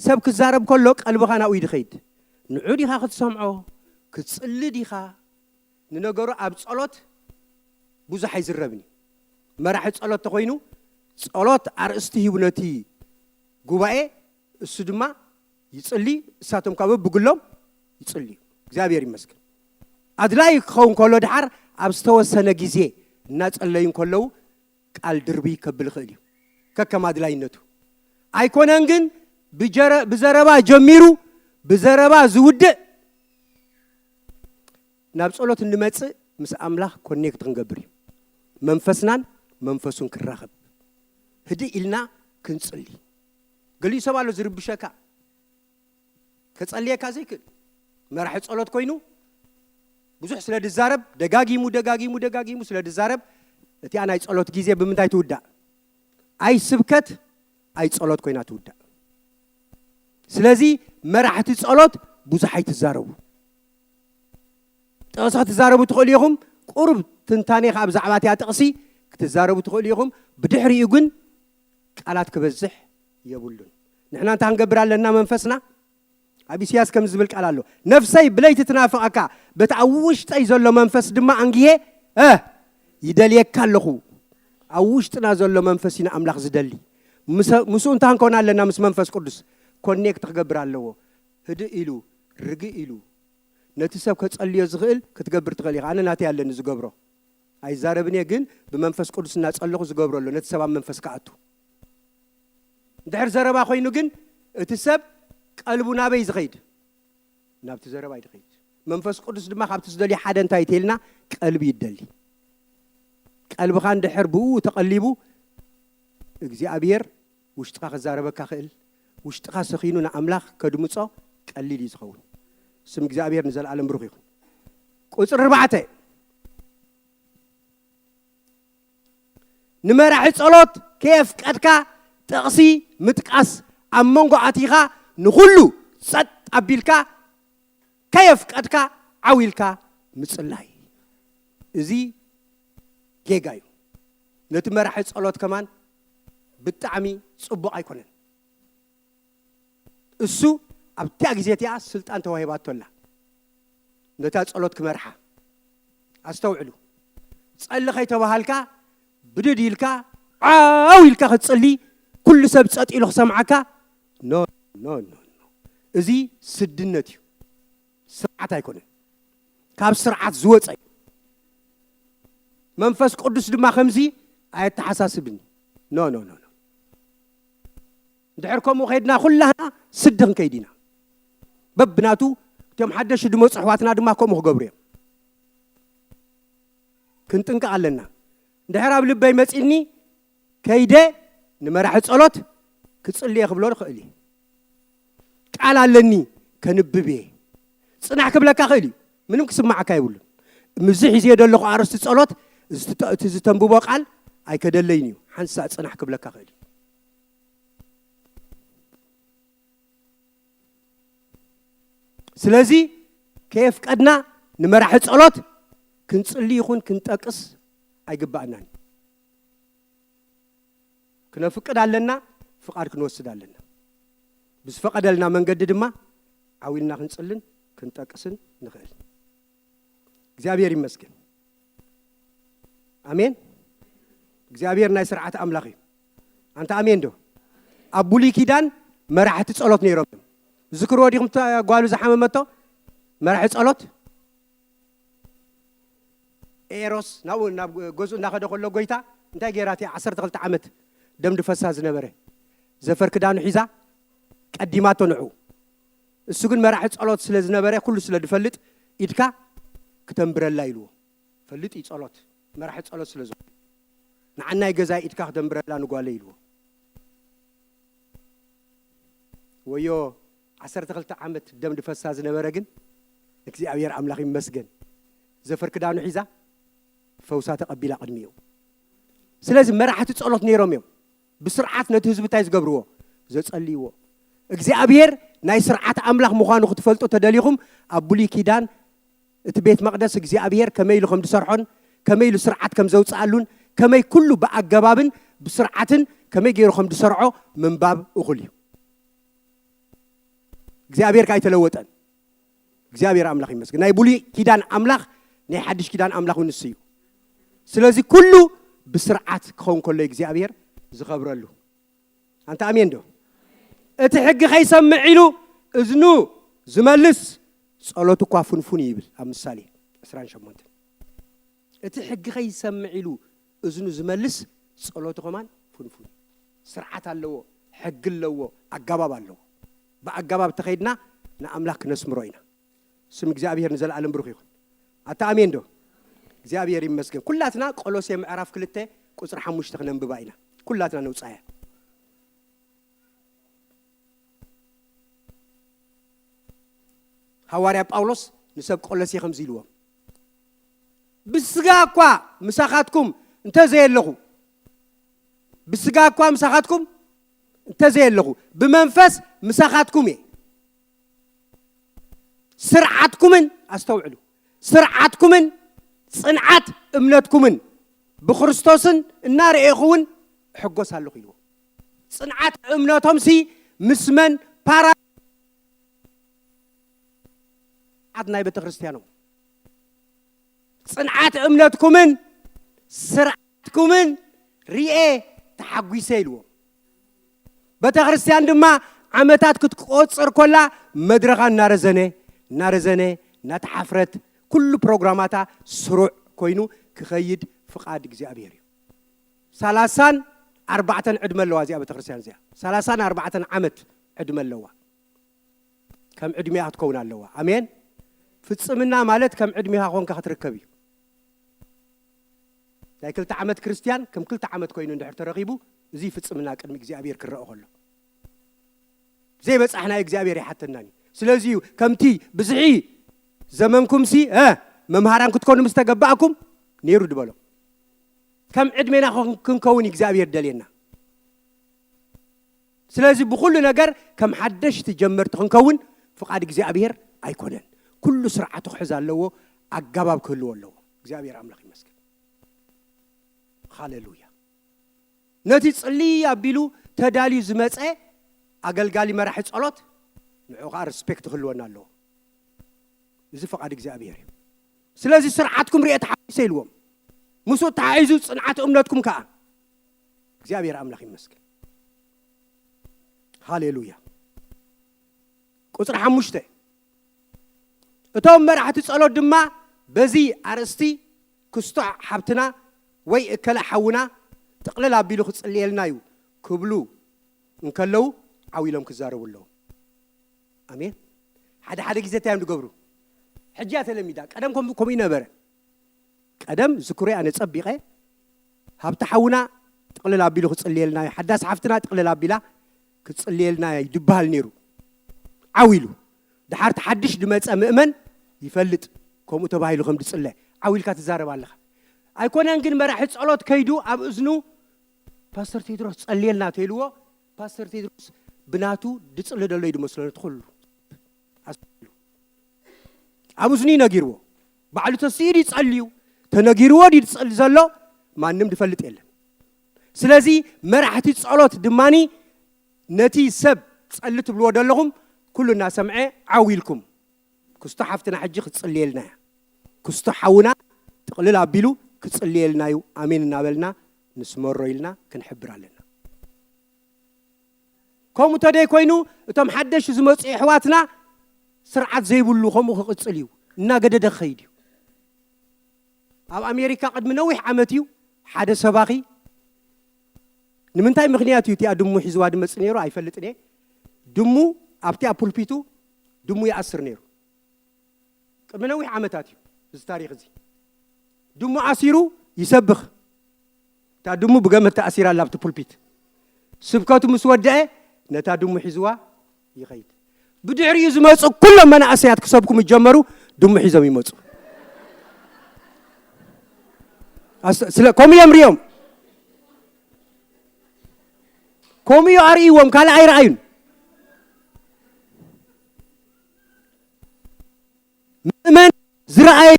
ሰብ ክዛረብ ከሎ ቀልብኻ ናብኡ እዩ ዝኸይድ። ንዑ ዲኻ ክትሰምዖ? ክትጽሊ ዲኻ? ንነገሩ ኣብ ጸሎት ብዙሕ ኣይዝረብን እዩ። መራሒ ጸሎት ተኾይኑ፣ ጸሎት ኣርእስቲ ሂቡ ነቲ ጉባኤ፣ እሱ ድማ ይጽሊ፣ እሳቶም ካብ ብግሎም ይጽልዩ። እግዚኣብሔር ይመስገን። ኣድላይ ክኸውን ከሎ ድሓር ኣብ ዝተወሰነ ግዜ እናጸለዩ እንከለዉ ቃል ድርቢ ከብል ይኽእል እዩ፣ ከከም ኣድላይነቱ። ኣይኮነን ግን ብጀረ-፣ ብዘረባ ጀሚሩ ብዘረባ ዝውድእ ናብ ጸሎት እንመጽእ ምስ ኣምላኽ ኮኔክት ክንገብር እዩ። መንፈስናን መንፈሱን ክራኸብ ህድእ ኢልና ክንጽሊ። ገሊኡ ሰብ ኣሎ ዝርብሸካ፣ ከጸልየካ ዘይክእል። መራሒ ጸሎት ኮይኑ ብዙሕ ስለ ድዛረብ፣ ደጋጊሙ፣ ደጋጊሙ፣ ደጋጊሙ ስለ ድዛረብ፣ እቲኣ ናይ ጸሎት ግዜ ብምንታይ ትውዳእ? ኣይ ስብከት፣ ኣይ ጸሎት ኮይና ትውዳእ። ስለዚ መራሕቲ ጸሎት ብዙሕ ኣይትዛረቡ። ጥቕሲ ክትዛረቡ ትኽእሉ ኢኹም። ቁሩብ ትንታኔ ከኣ ብዛዕባ እቲኣ ጥቕሲ ክትዛረቡ ትኽእሉ ኢኹም። ብድሕሪኡ ግን ቃላት ክበዝሕ የብሉን። ንሕና እንታይ ክንገብር ኣለና? መንፈስና ኣብ ኢሳያስ ከም ዝብል ቃል ኣሎ፣ "ነፍሰይ ብለይቲ ትናፍቐካ፣ በቲ ኣብ ውሽጠይ ዘሎ መንፈስ ድማ ኣንጊሄ፣ እ፣ ይደልየካ ኣለኹ።" ኣብ ውሽጥና ዘሎ መንፈስ ኢና ኣምላኽ ዝደሊ። ምስ-፣ ምስኡ እንታይ ክንከውን ኣለና? ምስ መንፈስ ቅዱስ ኮኔክት ክገብር ኣለዎ። ህድእ ኢሉ፣ ርግእ ኢሉ፣ ነቲ ሰብ ከጸልዮ ዝኽእል ክትገብር ትኽእል ኢኻ። ኣነ ናተይ ኣለኒ ዝገብሮ። ኣይዛረብን እየ፣ ግን ብመንፈስ ቅዱስ እናጸለኹ ዝገብሮ ኣሎ፣ ነቲ ሰብ ኣብ መንፈስ ክኣቱ። እንድሕር ዘረባ ኮይኑ ግን፣ እቲ ሰብ ቀልቡ ናበይ ዝኸይድ? ናብቲ ዘረባ እዩ ዝኸይድ። መንፈስ ቅዱስ ድማ ካብቲ ዝደልዮ ሓደ እንታይ እዩ ተይልና? ቀልቢ ይደሊ። ቀልብኻ እንድሕር ብኡ ተቐሊቡ፣ እግዚኣብሔር ውሽጥኻ ክዛረበካ ክእል፣ ውሽጥኻ ሰኺኑ ንኣምላኽ ከድምጾ ቀሊል እዩ ዝኸውን። ስም እግዚኣብሔር ንዘለኣለም ብሩኽ ይኹን። ቁጽሪ ኣርባዕተ፣ ንመራሒ ጸሎት ከየፍቀድካ ጥቕሲ ምጥቃስ፣ ኣብ መንጎ ኣቲኻ ንኹሉ ጸጥ ኣቢልካ ከየፍቀድካ ዓው ኢልካ ምጽላይ። እዚ ጌጋ እዩ። ነቲ መራሒ ጸሎት ከማን ብጣዕሚ ጽቡቕ ኣይኮነን። እሱ ኣብታ ግዜ እቲኣ ስልጣን ተዋሂባቶ ኣላ ነታ ጸሎት ክመርሓ። ኣስተውዕሉ። ጸሊ ከይተባሃልካ ብድድ ኢልካ ዓው ኢልካ ክትጽሊ፣ ኩሉ ሰብ ጸጥ ኢሉ ክሰምዓካ፣ ኖ፣ ኖ፣ ኖ፣ ኖ። እዚ ስድነት እዩ። ስርዓት ኣይኮነን። ካብ ስርዓት ዝወጸ እዩ። መንፈስ ቅዱስ ድማ ከምዚ ኣየተሓሳስብን። ኖ፣ ኖ፣ ኖ፣ ኖ። እንድሕር ከምኡ ከይድና ኩላህና ስዲ ክንከይድ ኢና። በብናቱ እቶም ሓደሽቲ ዝመጹ ኣሕዋትና ድማ ከምኡ ክገብሩ እዮም። ክንጥንቀቕ ኣለና። እንድሕር ኣብ ልበይ መጺእኒ ከይደ ንመራሒ ጸሎት ክጽልየ ክብሎ ንኽእል እየ። ቃል ኣለኒ ከንብብ እየ። ጽናሕ ክብለካ ክእል እዩ። ምንም ክስማዓካ የብሉን። ምዚ ሒዝዮ ዘለኹ ኣርእስቲ ጸሎት፣ እዚ ትተ-፣ እቲ ዝተንብቦ ቃል ኣይከደለይን እዩ። ሓንሳእ ጽናሕ ክብለካ ክእል እዩ። ስለዚ ከየፍቀድና ንመራሒ ጸሎት ክንጽሊ ይኹን ክንጠቅስ ኣይግባእናን። ክነፍቅድ ኣለና፣ ፍቓድ ክንወስድ ኣለና። ብዝፈቐደልና መንገዲ ድማ ዓው ኢልና ክንጽልን ክንጠቅስን ንኽእል። እግዚኣብሔር ይመስገን። ኣሜን። እግዚኣብሔር ናይ ስርዓት ኣምላኽ እዩ። ኣንታ ኣሜን ዶ? ኣብ ብሉይ ኪዳን መራሕቲ ጸሎት ነይሮም እዮም። ዝክርዎ ዲኹም? እታ ጓሉ ዝሓመመቶ መራሒ ጸሎት ኤሮስ ናብኡ ናብ ገዝኡ እናኸደ ከሎ፣ ጎይታ እንታይ ገይራ? እቲ ዓሰርተ ክልተ ዓመት ደም ድፈሳ ዝነበረ ዘፈር ክዳኑ ሒዛ ቀዲማቶ ንዑ። እሱ ግን መራሒ ጸሎት ስለ ዝነበረ፣ ኩሉ ስለ ዝፈልጥ፣ ኢድካ ክተንብረላ ኢልዎ። ፈልጥ እዩ ጸሎት፣ መራሒ ጸሎት ስለ ዝኾነ፣ ንዓናይ ገዛይ ኢድካ ክተንብረላ ንጓለይ ኢልዎ። ወዮ፣ ዓሰርተ ክልተ ዓመት ደም ድፈሳ ዝነበረ ግን፣ እግዚኣብሔር ኣምላኽ ይመስገን፣ ዘፈር ክዳኑ ሒዛ ፈውሳ ተቐቢላ ቅድሚኡ። ስለዚ መራሕቲ ጸሎት ነይሮም እዮም። ብስርዓት ነቲ ህዝቢ እንታይ ዝገብርዎ? ዘጸልይዎ። እግዚኣብሔር ናይ ስርዓት ኣምላኽ ምዃኑ ክትፈልጡ ተደሊኹም፣ ኣብ ብሉይ ኪዳን እቲ ቤት መቕደስ እግዚኣብሔር ከመይ ኢሉ ከም ዝሰርሖን ከመይ ኢሉ ስርዓት ከም ዘውፅኣሉን ከመይ ኩሉ ብኣገባብን ብስርዓትን ከመይ ገይሩ ከም ዝሰርዖ ምንባብ እኹል እዩ። እግዚኣብሔር ከኣ ኣይተለወጠን። እግዚኣብሔር ኣምላኽ ይመስገን። ናይ ብሉይ ኪዳን ኣምላኽ ናይ ሓድሽ ኪዳን ኣምላኽ እውን ንሱ እዩ። ስለዚ ኩሉ ብስርዓት ክኸውን ከሎ እግዚኣብሔር ዝኸብረሉ። ኣንታ ኣሜን ዶ? እቲ ሕጊ ከይሰምዕ ኢሉ እዝኑ ዝመልስ ጸሎቱ እኳ ፍንፉን እዩ ይብል ኣብ ምሳሌ ዕስራን ሸሞንተን። እቲ ሕጊ ከይሰምዕ ኢሉ እዝኑ ዝመልስ ጸሎቱ ከማን ፍንፉን እዩ። ስርዓት ኣለዎ፣ ሕጊ ኣለዎ፣ ኣገባብ ኣለዎ። ብኣገባብ ተኸይድና ንኣምላኽ ክነስምሮ ኢና። ስም እግዚኣብሔር ንዘለኣለም ብሩኽ ይኹን። ኣታ ኣሜን ዶ? እግዚኣብሔር ይመስገን። ኩላትና ቆሎሴ ምዕራፍ ክልተ ቁጽሪ ሓሙሽተ ክነንብባ ኢና። ኩላትና ነውጻያ። ሃዋርያ ጳውሎስ ንሰብ ቆሎሴ ከምዚ ኢልዎም፣ ብስጋ እኳ ምሳኻትኩም እንተዘየለኹ፣ ብስጋ እኳ ምሳኻትኩም እንተዘየለኹ፣ ብመንፈስ ምሳኻትኩም እየ። ስርዓትኩምን፣ ኣስተውዕሉ፣ ስርዓትኩምን ጽንዓት እምነትኩምን ብክርስቶስን እናርኤኹ እውን እሕጎስ ኣለኹ ኢልዎ። ጽንዓት እምነቶምሲ ምስ መን ፓራ-፣ ጽንዓት ናይ ቤተ ክርስቲያኖም፣ ጽንዓት እምነትኩምን ስርዓትኩምን ርኤ ተሓጒሰ ኢልዎም። ቤተ ክርስቲያን ድማ ዓመታት ክትቆጽር ኮላ መድረኻ እናረዘነ፣ እናረዘነ፣ እናተሓፍረት፣ ኩሉ ፕሮግራማታ ስሩዕ ኮይኑ ክኸይድ ፍቓድ እግዚኣብሔር እዩ። ሰላሳን ኣርባዕተን ዕድመ ኣለዋ እዚኣ ቤተ ክርስቲያን እዚኣ። ሰላሳን ኣርባዕተን ዓመት ዕድመ ኣለዋ። ከም ዕድሜኣ ክትከውን ኣለዋ። ኣሜን። ፍጽምና ማለት ከም ዕድሜኻ ኮንካ ክትርከብ እዩ። ናይ ክልተ ዓመት ክርስቲያን ከም ክልተ ዓመት ኮይኑ እንድሕር ተረኺቡ፣ እዚ ፍጽምና ቅድሚ እግዚኣብሔር ክረአ ከሎ፣ ዘይበጻሕናዮ እግዚኣብሔር ይሓተናን እዩ። ስለዚ እዩ ከምቲ ብዝሒ ዘመንኩምሲ፣ እ፣ መምሃራን ክትኮኑ ምስ ተገባእኩም ነይሩ ድበሎም። ከም ዕድሜና ክን-፣ ክንከውን እዩ እግዚኣብሔር ደልየና። ስለዚ ብኹሉ ነገር ከም ሓደሽቲ ጀመርቲ ክንከውን ፍቓድ እግዚኣብሔር ኣይኮነን። ኩሉ ስርዓቱ ክሕዝ ኣለዎ፣ ኣገባብ ክህልዎ ኣለዎ። እግዚኣብሔር ኣምላኽ ይመስገን። ሃሌሉያ። ነቲ ጽልይ ኣቢሉ ተዳልዩ ዝመጸ ኣገልጋሊ መራሒ ጸሎት ንዑ ኸኣ ሪስፔክት ክህልወና ኣለዎ። እዚ ፍቓድ እግዚኣብሔር እዩ። ስለዚ ስርዓትኩም ርኤ ተሓጒሰ ኢልዎም። ምስኡ ተሓሒዙ ጽንዓት እምነትኩም ከኣ እግዚኣብሔር ኣምላኽ ይመስገን። ሃሌሉያ። ቁጽሪ ሓሙሽተ፣ እቶም መራሕቲ ጸሎት ድማ በዚ ኣርእስቲ ክስቶ ሓብትና ወይ እከለ ሓውና ጥቕልል ኣቢሉ ክጽልየልና እዩ ክብሉ እንከለዉ ዓው ኢሎም ክዛረቡ ኣለዎም። ኣሜን። ሓደ ሓደ ግዜ እንታይ እዮም ዝገብሩ? ሕጂ እያ ተለሚዳ። ቀደም ከም-፣ ከምኡ ይነበረ። ቀደም ዝክሮ ኣነ ጸቢቐ፣ ሃብቲ ሓውና ጥቕልል ኣቢሉ ክጽልየልና እዩ፣ ሓዳስ ሓፍትና ጥቕልል ኣቢላ ክጽልየልና እዩ ድበሃል ነይሩ። ዓው ኢሉ። ድሓር እቲ ሓድሽ ድመጸ ምእመን ይፈልጥ፣ ከምኡ ተባሂሉ ከም ድጽለ። ዓው ኢልካ ትዛረብ ኣለኻ። ኣይኮነን ግን መራሒ ጸሎት ከይዱ ኣብ እዝኑ ፓስተር ቴድሮስ ጸልየልና ተይልዎ፣ ፓስተር ቴድሮስ ብናቱ ድጽሊ ደሎ እዩ ድመስሎ ነቲ ኩሉ። ኣስተውዕሉ። ኣብ እዝኑ እዩ ነጊርዎ። ባዕሉ ተስኢሉ ይጸልዩ፣ ተነጊርዎ ድዩ ድጸሊ ዘሎ? ማንም ድፈልጥ የለን። ስለዚ መራሕቲ ጸሎት ድማኒ ነቲ ሰብ ጸሊ ትብልዎ ደለኹም ኩሉ እናሰምዐ ዓው ኢልኩም፣ ክስቶ ሓፍትና ሕጂ ክትጽልየልና እያ። ክስቶ ሓውና ጥቕልል ኣቢሉ ክጽልየልና እዩ። ኣሜን እናበልና ንስመሮ ኢልና ክንሕብር ኣለና። ከምኡ ተደይ ኮይኑ እቶም ሓደሽ ዝመፁ ኣሕዋትና ስርዓት ዘይብሉ ከምኡ ክቕፅል እዩ፣ እናገደደ ክኸይድ እዩ። ኣብ ኣሜሪካ ቅድሚ ነዊሕ ዓመት እዩ ሓደ ሰባኺ ንምንታይ ምኽንያት እዩ እቲኣ ድሙ ሒዝዋ ድመፅ ነይሩ ኣይፈልጥን እየ። ድሙ ኣብቲኣ ፑልፒቱ ድሙ ይኣስር ነይሩ። ቅድሚ ነዊሕ ዓመታት እዩ እዚ ታሪኽ እዚ። ድሙ ኣሲሩ ይሰብኽ። እታ ድሙ ብገመድ ተኣሲራ ኣላ ኣብቲ ፑልፒት። ስብከቱ ምስ ወደአ ነታ ድሙ ሒዝዋ ይኸይድ። ብድሕሪኡ ዝመፁ ኩሎም መናእሰያት ክሰብኩ ምስ ጀመሩ ድሙ ሒዞም ይመፁ። ኣስተ- ስለ ከምኡ እዮም ሪኦም። ከምኡ እዩ ኣርእይዎም፣ ካልእ ኣይረኣዩን። ምእመን ዝረኣየ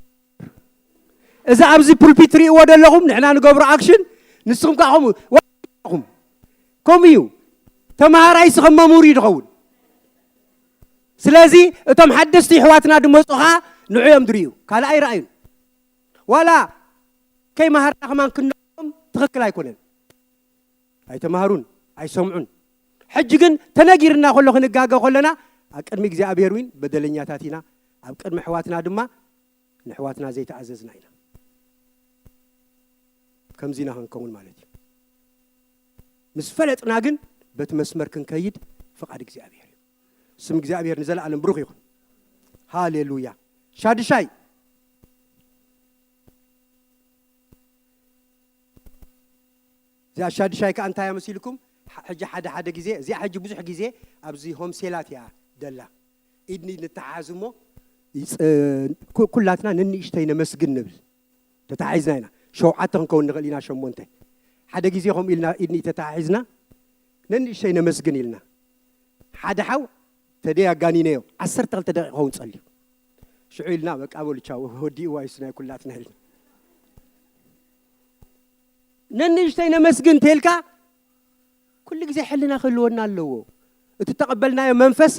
እዚ ኣብዚ ፑልፒት ትርእይዎ ዘለኹም ንሕና ንገብሮ ኣክሽን ንስኹም ከዓ ከምኡ ኹም ከምኡ እዩ። ተምሃራይ ስኸም መምህሩ እዩ ዝኸውን። ስለዚ እቶም ሓደስቲ ኣሕዋትና ድመፁ ከዓ ንዑ እዮም ዝርእዩ፣ ካልእ ኣይረኣዩን። ዋላ ከይመሃርና ከማን ክንነግሮም ትኽክል ኣይኮነን። ኣይተምሃሩን ኣይሰምዑን። ሕጂ ግን ተነጊርና ከሎ ክንጋገ ከለና ኣብ ቅድሚ እግዚኣብሔር እውን በደለኛታት ኢና። ኣብ ቅድሚ ኣሕዋትና ድማ ንኣሕዋትና ዘይተኣዘዝና ኢና። ከምዚ ኢና ክንከውን ማለት እዩ። ምስ ፈለጥና ግን በቲ መስመር ክንከይድ ፍቓድ እግዚኣብሔር እዩ። ስም እግዚኣብሔር ንዘለኣለም ብሩኽ ይኹን። ሃሌሉያ። ሻድሻይ እዚኣ ሻድሻይ ከኣ እንታይ እያ መሲልኩም? ሐ- ሕጂ ሓደ ሓደ ግዜ እዚኣ ሕጂ ብዙሕ ግዜ ኣብዚ ሆምሴላት እያ ደላ። ኢድኒ ንተሓዝ እሞ ይጽ- ኩ- ኩላትና ነንእሽተይ ነመስግን ንብል። ተታሒዝና ኢና። ሸውዓተ ክንከውን ንኽእል ኢና፣ ሸሞንተ። ሓደ ግዜ ከምኡ ኢልና ኢድኒ ተታሒዝና ነንእሽተይ ነመስግን ኢልና። ሓደ ሓው ተደይ ኣጋኒነዮ ዓሰርተ ክልተ ደቂቕ ክኸውን ጸልዩ። ሽዑ ኢልና በቃ በሉ ቻው ወዲእዋ ይሱ ናይ ኩላትና ኢልና። ነንእሽተይ ነመስግን ተልካ ኩሉ ግዜ ሕልና ክህልወና ኣለዎ። እቲ ተቐበልናዮ መንፈስ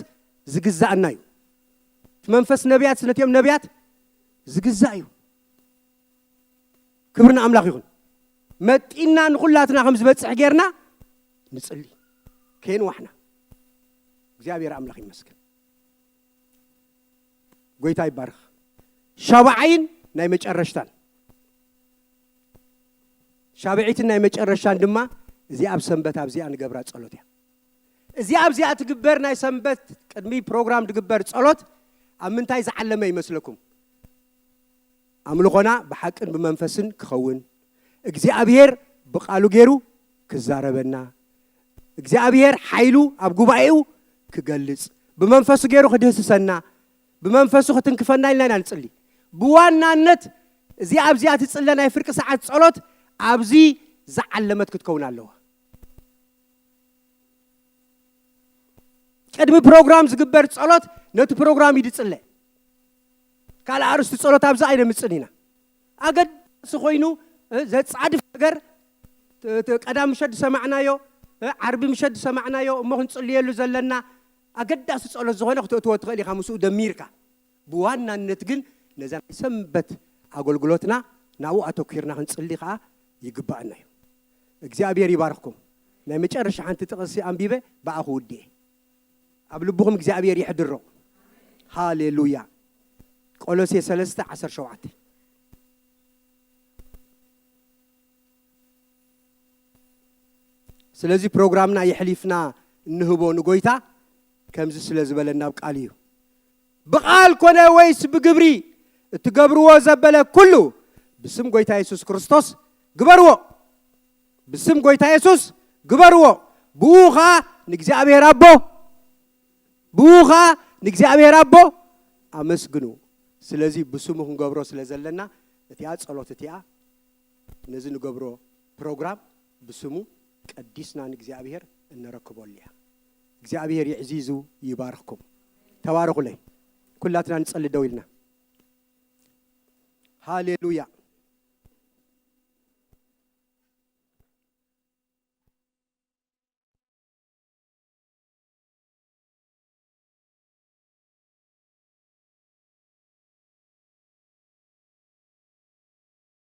ዝግዛእና እዩ። እቲ መንፈስ ነቢያት ነቲኦም ነቢያት ዝግዛእ እዩ። ክብሪ ንኣምላኽ ይኹን። መጢና ንኹላትና ከም ዝበፅሕ ጌርና ንፅሊ ከየንዋሕና። እግዚኣብሔር ኣምላኽ ይመስገን። ጎይታ ይባርኽ። ሻብዓይን ናይ መጨረሽታን ሻብዒትን ናይ መጨረሻን ድማ እዚኣ ኣብ ሰንበት ኣብዚኣ ንገብራ ጸሎት እያ። እዚኣ ኣብዚኣ ትግበር ናይ ሰንበት ቅድሚ ፕሮግራም ትግበር ጸሎት ኣብ ምንታይ ዝዓለመ ይመስለኩም? ኣምልኾና ብሓቅን ብመንፈስን ክኸውን፣ እግዚኣብሔር ብቓሉ ገይሩ ክዛረበና፣ እግዚኣብሔር ሓይሉ ኣብ ጉባኤኡ ክገልጽ፣ ብመንፈሱ ገይሩ ክድህስሰና፣ ብመንፈሱ ክትንክፈና ኢልና ኢና ንጽሊ። ብዋናነት እዚኣ ኣብዚኣ ትጽለ ናይ ፍርቂ ሰዓት ጸሎት ኣብዚ ዝዓለመት ክትከውን ኣለዋ። ቅድሚ ፕሮግራም ዝግበር ጸሎት ነቲ ፕሮግራም እዩ ዝጽለ። ካልእ ኣርእስቲ ጸሎት ኣብዚ ኣይነምጽን ኢና። ኣገዳሲ ኮይኑ፣ እ፣ ዘጻድፍ ነገር፣ ት-፣ ት-፣ ቀዳም ምሸት ዝሰማዕናዮ፣ እ፣ ዓርቢ ምሸት ዝሰማዕናዮ እሞ ክንጽልየሉ ዘለና ኣገዳሲ ጸሎት ዝኾነ ክተእትዎ ትኽእል ኢኻ ምስኡ ደሚርካ። ብዋናነት ግን ነዛ ናይ ሰንበት ኣገልግሎትና ናብኡ ኣተኲርና ክንጽሊ ከኣ ይግባኣና እዩ። እግዚኣብሔር ይባርኽኩም። ናይ መጨረሻ ሓንቲ ጥቕሲ ኣንቢበ ብኣ ክውድእ እየ። ኣብ ልብኹም እግዚኣብሔር የሕድሮ። ሃሌሉያ። ቆሎሴ ሰለስተ ዓሰርተ ሸውዓተ። ስለዚ ፕሮግራምና የሕሊፍና እንህቦ ንጎይታ ከምዚ ስለ ዝበለና ኣብ ቃል እዩ። ብቓል ኮነ ወይስ ብግብሪ እትገብርዎ ዘበለ ኩሉ ብስም ጎይታ የሱስ ክርስቶስ ግበርዎ። ብስም ጎይታ የሱስ ግበርዎ። ብኡ ኸኣ ንእግዚኣብሔር ኣቦ፣ ብኡ ኸኣ ንእግዚኣብሔር ኣቦ ኣመስግኑ። ስለዚ ብስሙ ክንገብሮ ስለ ዘለና እቲኣ ጸሎት እቲኣ ነዚ ንገብሮ ፕሮግራም ብስሙ ቀዲስና ንእግዚኣብሔር እነረክበሉ እያ። እግዚኣብሔር ይዕዚዙ ይባርኽኩም። ተባረኹለይ። ኩላትና ንጸሊ ደው ኢልና። ሃሌሉያ።